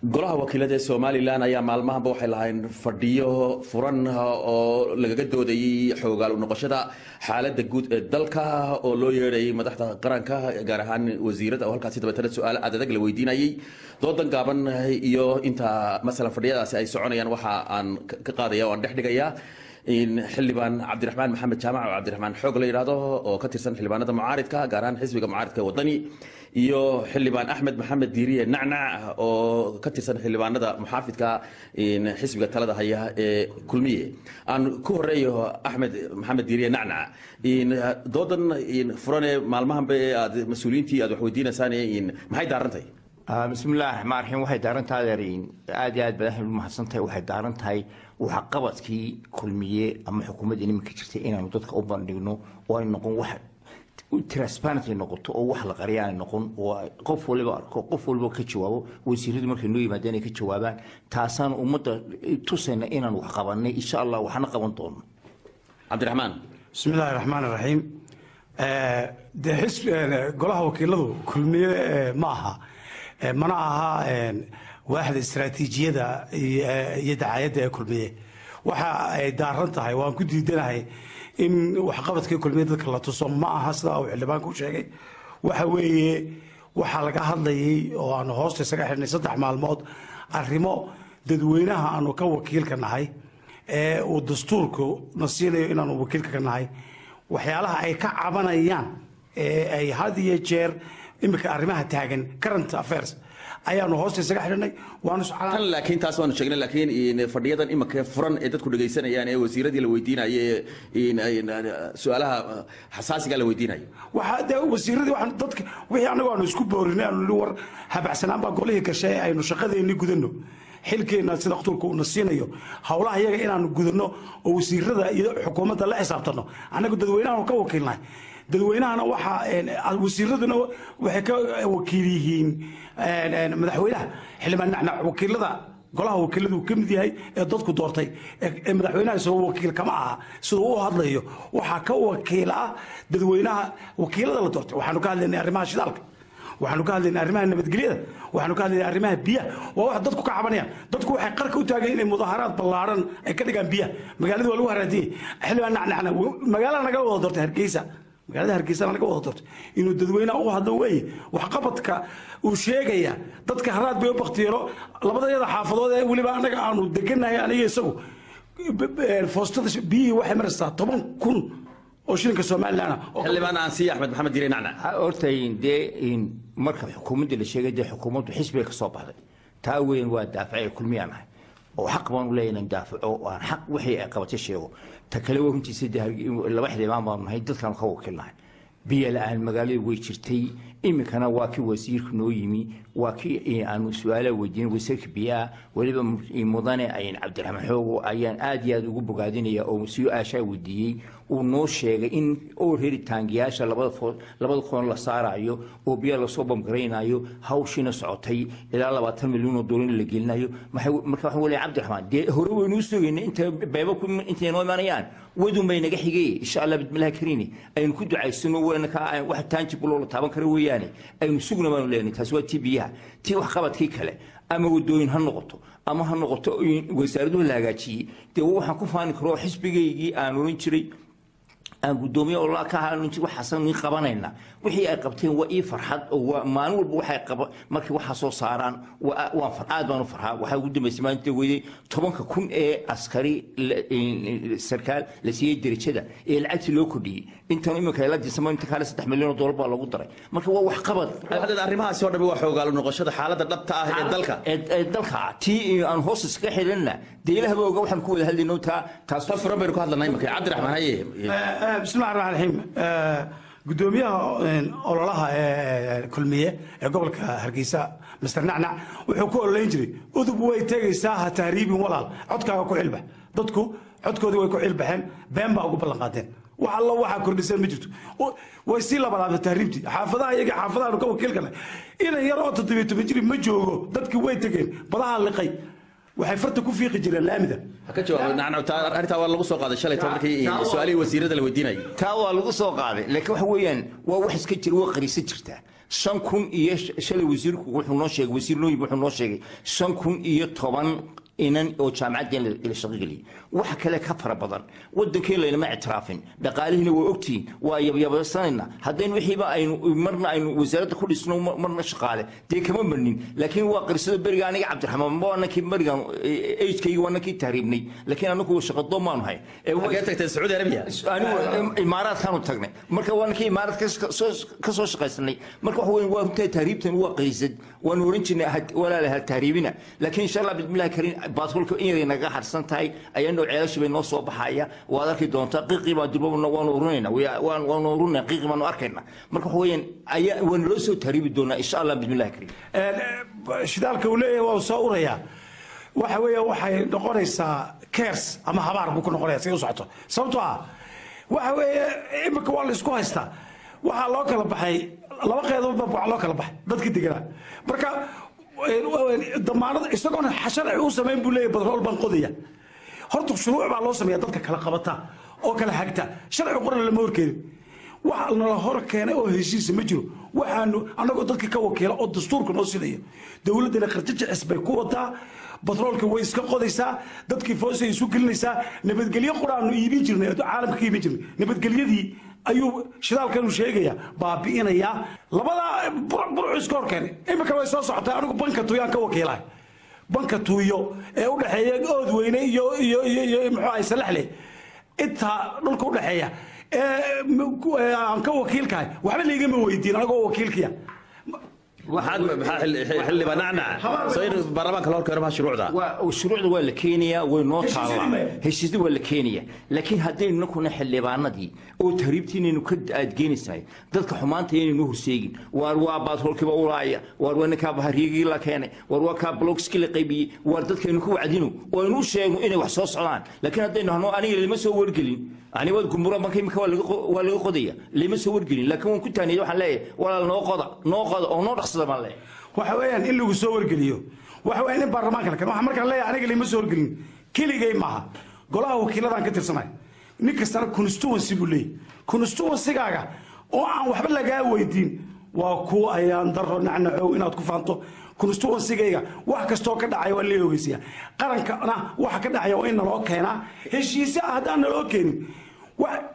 Golaha wakiilada ee Somalilan ayaa maalmahanba waxay lahayn fadhiyo furan oo lagaga doodayay xoogaal u noqoshada xaaladda guud ee dalka, oo loo yeedhayay madaxda qaranka, gaar ahaan wasiirada, oo halkaasi dabeetana su-aalo aad adag la weydiinayay. Doodan gaaban iyo inta masalan fadhiyadaasi ay soconayaan, waxa aan ka qaadaya oo aan dhex dhigayaa in xildhibaan Cabdiraxmaan Maxamed Jaamac, oo Cabdiraxmaan Xoog la yidhaahdo, oo ka tirsan xildhibaanada mucaaridka, gaar ahaan xisbiga mucaaridka Wadani, iyo xildhibaan Axmed Maxamed Diiriye Nacnac, oo ka tirsan xildhibaanada muxaafidka, xisbiga talada haya ee Kulmiye. Aan ku horeeyo Axmed Maxamed Diiriye Nacnac. Doodan furane maalmahanba ee aad mas-uuliyiintii aad wax weydiinaysaan, maxay daarantahay? Bismi illahi raxmaan raxiim. Waxay daaran tahay, adeer, aad iyo aad baad Axmed umahadsan tahay. Waxay daaran tahay waxqabadkii Kulmiye ama xukuumadda iminka jirtay inaanu dadka u bandhigno, oo ay noqon wax transparency noqoto, oo wax la qariya aanay noqon, oo qof waliba arko, qof waliba ka jawaabo. Wasiiradu markay noo yimaadeen ay ka jawaabaan. Taasaan ummadda tusayna inaan wax qabanay, insha Allah waxna qaban doono. Cabdiraxmaan. Bismi illaahi raxmaan raxiim. Dee xisbi golaha wakiiladu Kulmiye ma aha, mana aha waaxda istaraatiijiyada iyo dacaayadda ee Kulmiye. Waxa ay daaran tahay, waan ku diidanahay in waxqabadkii Kulmiye dadka la tuso. Ma aha sidaa uu xildhibaanku u sheegay. Waxa weeye, waxaa laga hadlayay oo aanu hoosta isaga xidhnay 3 maalmood arrimo dadweynaha aanu ka wakiilka nahay ee uu dastuurku na siinayo inaanu wakiilka ka nahay, waxyaalaha ay ka cabanayaan ee ay had iyo jeer iminka arrimaha taagan, current affairs, ayaanu hoosta isaga xidhnay. Waanu Tan laakiin taas waanu sheegnay, laakiin fadhiyadan iminka furan ee dadku dhegaysanayaan ee wasiiradii la weydiinayo, su-aalaha xasaasiga la weydiinayo. Waxaa dee wasiiradii waxaan dadka wixii annagu aanu isku boorinay, aanu nidhi war habacsanaan baa golihii gashay, aynu shaqadeennii gudanno, xilkeenna sida dastuurka uuna siinayo, howlaha iyaga inaanu gudanno oo wasiirada iyo xukuumadda la xisaabtanno. Annagu dadweynahaanu ka wakiilnahay, dadweynahana waxaa wasiiraduna waxay ka wakiil yihiin madaxweynaha. Xildhibaan Nacnac wakiilada golaha wakiiladu ka mid yahay ee dadku doortay ee madaxweynaha isagoo wakiil kama aha. Siduu u hadlayo, waxaa ka wakiil ah dadweynaha wakiilada la doortay. Waxaanu ka hadlaynay arrimaha shidaalka, waxaanu ka hadlaynay arrimaha nabadgelyada, waxaanu ka hadlaynay arrimaha biyaha. Waa wax dadku ka cabanayaan. Dadku waxay qarka u taagan inay mudaharaad ballaaran ay ka dhigaan biyaha. Magaalada waa lagu haraadiyey. Xildhibaan Nacnacna magaalada naga wada doortay, Hargeysa, magaalada Hargeysa naga wada doortay, inuu dadweynaha u hadlo weeye. Waxqabadka uu sheegaya, dadka haraad bay u baktiyeeno. Labadayada xaafadood ee weliba annaga aanu degannahay, aniga isagu, foostada biyihii waxay maraysaa 10,000 oo shilinka Somaliland ah. Xildhibaan aan siiya Axmed Maxamed Diire Nacnac. Horta dee marka xukuumadda la sheegay, dee xukuumaddu xisbiga ka soo baxday, taa weyn waa daafacay. Kulmiyaan ahay oo xaq baan u leeyahay inaan daafaco oo aan xaq wixii ay qabatay sheego. Ta kale waa runtiisa, dee laba xildhibaan baanu nahay, dadkaanu ka wakiilnahay. Biyo la-aan magaalada way jirtay, iminkana waa kii wasiirku noo yimi, waa kii aanu su-aalaha weydiinay wasiirka biyaha. Weliba mudane Cabdiraxmaan Xoogo ayaan aad iyo aad ugu bogaadinaya oo su-aashaa weydiiyey. Uu noo sheegay in already taangiyaasha labada foo labada koon la saarayo oo biyaha lasoo bamgaraynayo, hawshiina socotay, ilaa 20 milyan oo doolar la gelinayo. Marka waxaan leeyahay Cabdiraxmaan, dee hore waynu u sugaynay inta beebo intay noo imanayaan, wadun bay naga xigay. Insha Allah bismillahi kariini aynu ku ducaysano, wayna ka wax tangible oo la taaban karo weeyaane, aynu sugna baanu leenahay. Taasi waa tii biyaha. Tii waxqabadkii kale, ama wadooyin ha noqoto ama ha noqoto wasaaraduhu la hagaajiyey, dee waxaan ku faani karo xisbigaygii aan oran jiray, aan guddoomiye oo ka ahaa, waxaasan niin qabanayna, wixii ay qabteen waa ii farxad. Oo waa maalin walba waxay qaba markay waxaa soo saaraan, waan aad baan u farxaa. Waxaa ugu dambeysay maalinta weyday 10,000 ee askari sarkaal la siiyey derajada ee lacagtii loo kordhiyey. Intan iminka la disamo inta kale 3 milyan oo doolar baa lagu daray. Marka waa waxqabad. Arrimahaasi oo dhami waa xoogaalo noqoshada xaaladda dhabta ah ee dalka. Ee dalka. Tii aan hoos iskaga xidhanna dee ilaah baa oga waxaan ku wada hadlayno taa taas. Ta furan baynu ka hadlanaa iminka. Cabdiraxmaan, haye. Bismillahi raxmaan raxiim. Gudoomiyaha ololaha ee Kulmiye ee gobolka Hargeysa, Mister Nacnac, wuxuu ku ololeyn jiray "Udub way tegaysaa, ha tahriibin walaal, codkaaga ku cilbax." Dadku codkoodii way ku cilbaxeen. Been baa ugu ballan qaadeen. Wax alla waxaa kordhiseen ma jirto. Way sii labalaabtay tahriibtii xaafadaha iyaga, xaafadahaanu ka wakiilkanay. Inan yar oo 17 jiri ma joogo. Dadkii way tegeen, badaha liqay. Waxay farta ku fiiqi jireen laamida. Ka jawaab Nacnac, taa arrintaa waa lagu soo qaaday shalay tobankii su-aalihii wasiirada la weydiinayay. Taa waa lagu soo qaaday, laakiin waxa weeyaan waa wax iska jira, waa qariisa jirtaa. 5,000 iyo shalay wasiirku wuxuu noo sheegay, wasiir nooyib wuxuu noo sheegay 5,010 inan oo jaamacadeen la shaqo geliyay. Wax kale ka fara badan wadankeen laynama ictiraafin, dhaqaalihiina waa ogtihiin, waa yabyabsanayna. Haddaynu wixiiba aynu marna aynu wasaaradda ku dhisno, marna shaqaale dee kama marnin. Laakiin waa qirsada beriga aniga Cabdiraxmaan waa nankii berigan agekayga waa nankii tahriibnay, laakiin anagu shaqadoon baanu hay. Xagee tagteen? Sacuudi Arabiya? Anigu Imaaraadkaanu tagnay. Marka waa ninkii Imaaraad ka soo shaqaysanay. Marka waxa weyn waa runtaa tahriibtan waa qaysad, waanu oran jirnay walaala ha tahriibina. Laakiin insha Allah bismillahi kariim baatolka in yaray naga harsan tahay ayaa ceelashii bay noo soo baxaya, waad arki doontaa. Qiiqii baa durbaba waanu ururinayna, waanu ururinayna, qiiqii baanu arkayna. Marka waxa weeyaan ayaa waanu loo soo tahriibi doonaa insha Allah bismillahi kariim. Shidaalka uu leeyahay waa soo urayaa. Waxa weeye waxay noqonaysaa kers ama habaar buu ku noqonaya si u socoto, sababtoo ah waxa weeye imika waa la isku haystaa. Waxaa loo kala baxay laba qeydoodba, waxaa loo kala baxay dadkii deganaa. Marka damaanad isagoona sharci u samayn buu leeyahay batrool baan qodaya. Horta shuruuc baa loo sameeya dadka kala qabata oo kala hagta, sharci qoran lama horkeenin. Wax nala hor keenay oo heshiisa ma jiro. Waxaanu annagoo dadka ka wakiila oo dastuurka noo sidayo, dowladdana qarjajicis bay ku wadaa. Batroolka way iska qodaysaa, dadkii foosay isu gelinaysaa. Nabadgelyo quraanu iibin jirnay, caalamka ka iibin jirnay, nabadgelyadii ayuu shidaalkanu sheegaya baabi'inayaa. Labadaa burcu iska hor keenay, imika way soo socotaa. Anigu banka tuyaan ka wakiilahay, banka tuuyo ee u dhexeeya Ood Weyne iyo iyo iyo iyo muxuu ahay Salaxle, intaa dhulka u dhexeeya ee aan ka wakiilkahay, waxba laigama weydiin anagoo wakiilkiya. Maxaa xildhibaan Nacnac soo in baarlamaanka la hor keeno maha shuruucda? Waa shuruucda waa la keenayaa, way noo taallaa, heshiisyada waa la keenayaa. Laakiin haddaynu nakuna xildhibaanadii oo tahriibtiinaynu ka aadgeenaysahay dadka xumaanta inaynu horseegin. Waar waa baatroolkiiba ulaaya, waar waa ninkaa bahariigii la keenay, waar waa kaa blogskii la qaybiyey, waar dadkaynu ku wacdino oo aynu u sheegno inay wax soo socdaan. Laakiin haddaynu hano aniga lama soo wargelin, ani waad gumbura marka imika waa laga qodaya, lama soo wargelin, laakiin waan ku taaniyay. Waxaan leeyahay walaal noo qoda, noo qoda oo noo dhaqsada baan leeyahay. Waxa weeyaan in lagu soo wargeliyo, waxa weeyaan in baarlamaanka la keeno. Waxaan markaan leeyahay aniga lama soo wargelin, keligay maaha, golaha wakiiladaan ka tirsanay. Nin kastana constituency buu leeyahay, constituency-gaaga oo aan waxba lagaa weydiin waa kuwa ayaan daro. Nacnacow inaad ku faanto constituency-gayga wax kastoo ka dhacaya waa la ogeysiya, qarankana waxa ka dhacaya waa in naloo keenaa. Heshiisya haddaan naloo keenin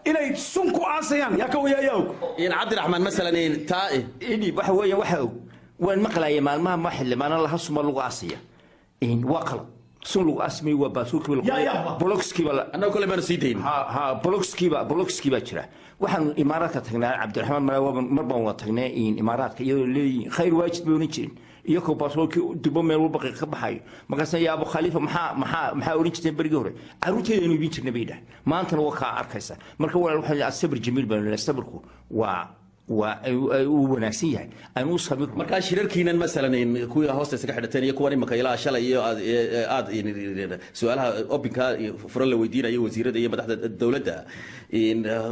inay sun ku aasayaan yaa ka wayaa og. In Cabdiraxmaan masalan taa idhi waxa weeyaan waxa og waan maqlaaya maalmaha ma xildhibaana laha suma lagu aasaya, waa qalad. Sun lagu aasmay waa baasuurkiiba blogskiiba. Annaga kole baanu sii dayn. Ha blogskiiba, blogskiibaa jira. Waxaanu Imaaraadka tagnaa Cabdiraxmaan mar baan wada tagnay Imaaraadka, iyadoo leeyihin khayr waajid bay oran jirin, iyagoo batroolkii dubo meel walba ka baxayo. Markaasna yaa Abu Khalifa, maxaa maxaa maxaa oran jirteen berigii hore? Carruurteeda aynu iibin jirnay bay dhahay, maantana waa kaa arkaysa. Marka walaal waxaa sabir jamiil baanu leeyahay, sabirku waa uu wanaagsan yahay, aynu u sabir. Markaa shirarkiinan masalan kuwii hoosta isaga xidhateen iyo kuwan imika ilaa shalay iyo aad su-aalaha opinka furan la weydiinayo wasiirada iyo madaxda dowladda,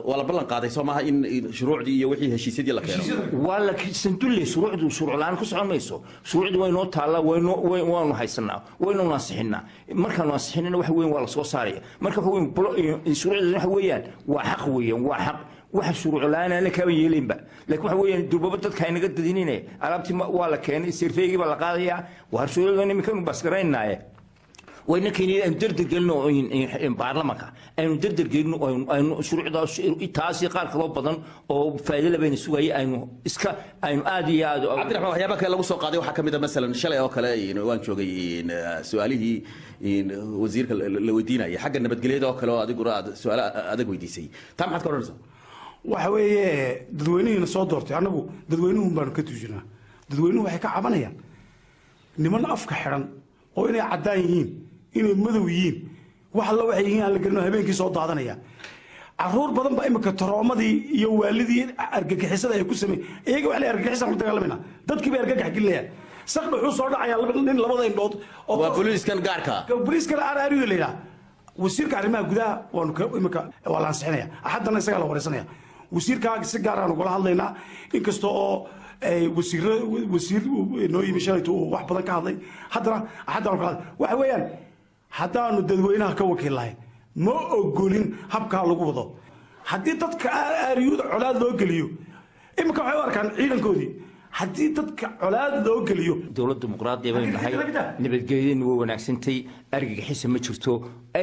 waa la ballan qaaday soo maaha in shuruucdii iyo wixii heshiisyadii la keeno? Waa la sandulle, shuruucdu shuruuc la'aan ku socon mayso. Shuruucdu way noo taallaa, waanu haysanaa, waynu ansixinaa. Markaanu ansixinana waxa weyn waa la soo saaraya. Marka waxa weyn shuruucda waxa weeyaan waa xaq weeyaan, waa xaq. Waxa shuruuc la'aan aan kaba yeelinba, laakiin waxa weeyaan durbaba dadka ay naga dadinine alaabtii waa la keenay, sirfeygii baa la qaadayaa, waa shuruucdan iminka basgaraynaaye. Wayna keenay aynu dardar gelino baarlamanka, aynu dardar gelino, aynu shuruucda taasi qaar kaloo badan oo faa'iido leh bayna sugaya, aynu iska aynu aad iyo aad. Cabdiraxmaan, waxyaabaha kale lagu soo qaaday waxaa ka mid a masalan shalay oo kale waan joogay su-aalihii wasiirka la weydiinayay xagga nabadgelyada oo kale oo adiguna aad su-aalo adag weydiisay. Taa maxaad ka odhanaysaa? Waxa weeye dadweynihiina soo doortay, annagu dadweynuhun baanu ka tuujinaa. Dadweynuhu waxay ka cabanayaan niman afka xidhan oo inay caddaan yihiin, inay madow yihiin, wax alla waxay yihiin aan la gelino, habeenkii soo daadanaya. Caruur badan baa imika taroomadii iyo waalidii argagixisada ay ku sameeyeen iyaga. Wax la argagixisaan la dagaalamayna, dadkii bay argagax gelinayaan. Saqdha wuxuu soo dhacayaa laba nin labada indhood. Waa booliiskan gaarka. Booliiskan RRU la yidhaha. Wasiirka arrimaha gudaha waanu imika waa la ansixinaya, axaddana isagaa la wareysanaya. Wasiirkaa si gaar aan ugula hadlaynaa, inkasta oo wasiiro wasiir noo yimi shalayto uu wax badan ka hadlay, haddana axaddan kala hadlay. Waxa weeyaan haddaanu dadweynaha ka wakiil lahayn ma ogolin habkaa lagu wado. Haddii dadka aariyuda colaad loo geliyo, iminka waxay u arkaan ciidankoodii. Haddii dadka colaad loo geliyo, dowlad dimuqraadiya baynu nahay, nabadgelyadeennu way wanaagsantay, argagixisa ma jirto.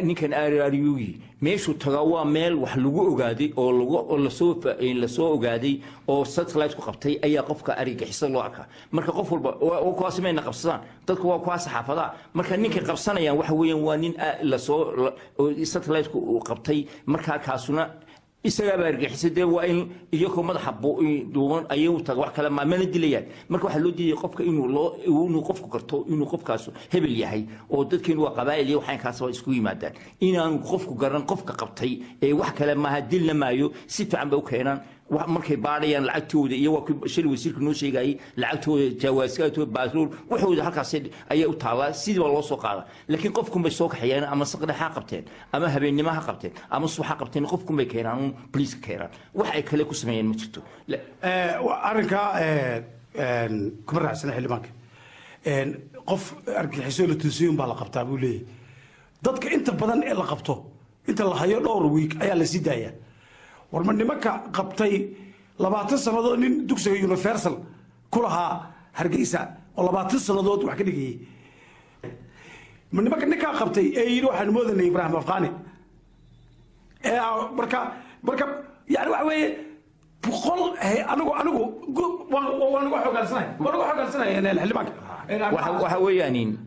Ninkan aryugi meeshuu tagaa waa meel wax lagu ogaaday oo lagu lasoo lasoo ogaaday oo satellite ku qabtay ayaa qofka argagixisa loo arkaa. Marka qof walba kuwaasi mayna qabsadaan, dadku waa kuwaa saxaafadaha. Marka ninkay qabsanayaan waxa weeyaan waa nin lasoo satellite-ku uu qabtay. Markaa kaasuna isagaaba argixisay, dee waa in iyagoo madaxa duuban ayuu taga, wax kale mana dilayaan. Marka waxaa loo diidaya qofka inuu loo inuu qofku garto inuu qofkaas hebel yahay, oo dadkeenu waa qabaa'il iyo waxaankaas waa isku yimaadaan, inaanu qofku garan qofka qabtay ee wax kale maaha. Dilna maayo, si fiican bay u keenaan markay baadhayaan lacagtooda iyo waa kii shil wasiirka noo sheegayay, lacagtooda, jawaaskaatooda, baasrool, waxooda halkaas ayay u taallaa, sidii baa loo soo qaada. Laakiin qofkunbay soo kaxeeyaan, ama saqdhex ha qabteen ama habeennimo ha qabteen ama subax ha qabteen, qofkunbay keenaan uun, boliiska keenaan, wax ay kale ku sameeyeen ma jirto. Arrinkaa kuma raacsana xildhibaanka. Qof argagixiso la tuusiyun baa la qabtaa buu leeyahay. Dadka inta badan ee la qabto, inta la hayo dhowr wiig ayaa la sii daayaa. Warma nimanka qabtay 20 sannadood nin dugsiga Universal ku lahaa Hargeysa oo 20 sannadood wax ka dhigayay, ma nimanka ninkaa qabtay ee yidhi waxaan moodanay Ibraahim Afqaani ee marka yani waxa weeye 100 anigu waan uga xogaalsanay xildhibaanka. Waxa weeyaan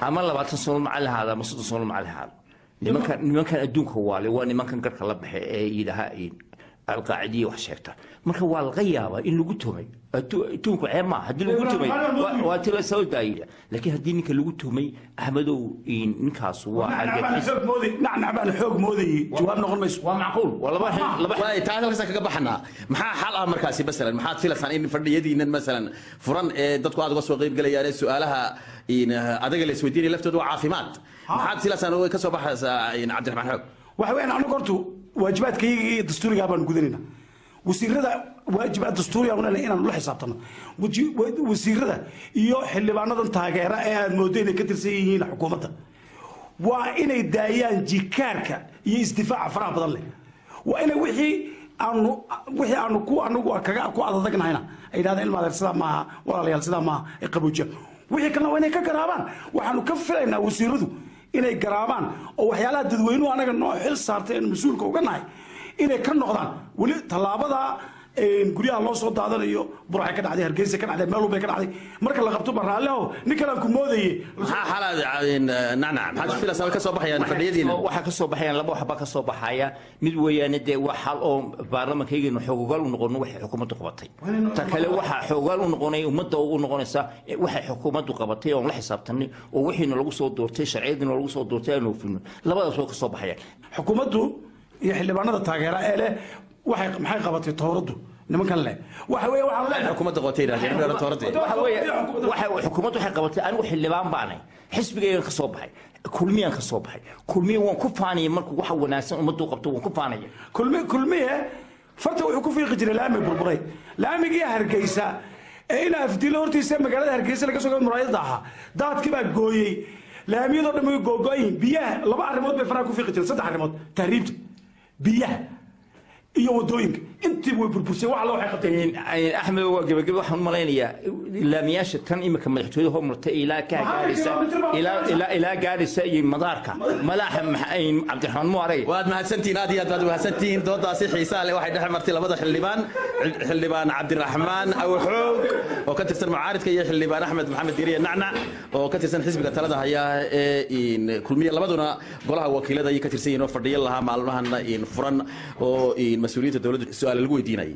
ama 20 sano macallin ahaada ama 30 sano macallin ahaada, nimankan adduunka waale waa nimankan garka la baxe ee yidhaaha alqaacidiya wax sheegta. Marka waa laga yaabaa in lagu tumay, tuunku ceeb maaha, haddii lagu tumay waa ti la soo daayaya. Laakiin haddii ninka lagu tumay, Axmedow, ninkaas waa Nacnac baan xoog moodayay jawaab noqon mayso. Waa macquul, waa laba. Waay, taas halkaas kaga baxanaa. Maxaa xal ah markaasi? Masalan, maxaad filaysaan in fadhiyadiinan masalan furan ee dadku aad uga soo qayb galayaan ee su-aalaha adaga la isweydiinaya laftooda waa caafimaad, maxaad filaysaan oo ka soo baxaysaa, Cabdiraxmaan Xoog? Waxa weeyaan anagu hortu waajibaadkayga iyo dastuurigaa baanu gudanayna. Wasiirada waajibaad dastuuriga leenahay inaanu la xisaabtano. Wasiirada iyo xildhibaanadan taageera ee aad mooddo inay ka tirsan yihiin xukuumadda waa inay daayaan jikaarka iyo isdifaaca faraha badan leh. Waa inay wixii aanu ku anagu kaga ku adadagnahayna ay yidhahdaan ilma adeer sidaa maaha, walaalayaal sidaa maaha, ay qaboojiyaan. Wixii kalena waa inay ka garaabaan. Waxaanu ka filaynaa wasiiradu inay garaabaan oo waxyaalaha dadweynuhu anaga noo xil saartay in mas-uulka uga nahay inay ka noqdaan. Weli tallaabada guryaha loo soo daadanayo Burcay ka dhacday, Hargeysa ka dhacday, meel walbay ka dhacday. Marka la qabto baraalleho nin kale aan ku moodayey. Maxaa xalaad, Nacnac, maxaad filaysaa ka soo baxayaan fadhiyadiina? Waxaa ka soo baxayaan laba waxbaa ka soo baxaya. Mid weeyaane dee waa xal oo baarlamaankayganu xoogogaal u noqono waxay xukuumaddu qabatay. Ta kale waxaa xoogaal u noqonay ummadda u noqonaysa waxay xukuumaddu qabatay oon la xisaabtanay oo wixiina lagu soo doortay, sharciyadiina lagu soo doortay aan oofino. Labadaas way ka soo baxayaan. Xukuumaddu iyo xildhibaanada taageera ee leh waxay maxay qabatay towraddu nimankan leh, waxa weeye waxaan leenahay xukuumadda qotay yidhahdeen tooradii. Waxa weeye waxa xukuumaddu waxay qabatay, anigu xildhibaan baanay, xisbigaygan ka soo baxay, Kulmiyaan ka soo baxay, Kulmiya waan ku faanaya. Markuu waxa wanaagsan ummaddu qabto waan ku faanaya. Kulmiye farta wuxuu ku fiiqi jiray laami burburay, laamigii Hargeysa ee in Afdilo hortiisa magaalada Hargeysa laga soo galo muraayadda ahaa, daadkii baa gooyey. Laamiyadoo dhan way googo'ayin. Biyaha, laba arrimood bay faraha ku fiiqi jireen, saddex arrimood: tahriibta, biyaha iyo wadooyinka. Intiiba way burbursay. Wax alla waxay qabteen Axmed, waa gebagebe. Waxaan u malaynayaa laamiyaasha tan imika madaxtooyada hormartay ilaa ka gaaraysa ilaa gaaraysa iyo madaarka malaaxa Cabdiraxmaan mu arag. Waad mahadsantihiin, aad iyo aad baad mahadsantihiin. Doodaasi xiisaha leh waxay dhex martay labada xildhibaan, xildhibaan Cabdiraxmaan Awxoog oo ka tirsan mucaaridka iyo xildhibaan Axmed Maxamed Diiriye Nacnac oo ka tirsan xisbiga talada haya ee Kulmiye. Labaduna golaha wakiilada ayay ka tirsan yihiin oo fadhiyo lahaa maalmahan furan oo mas-uuliyiinta dowladda su-aal lagu weydiinayay.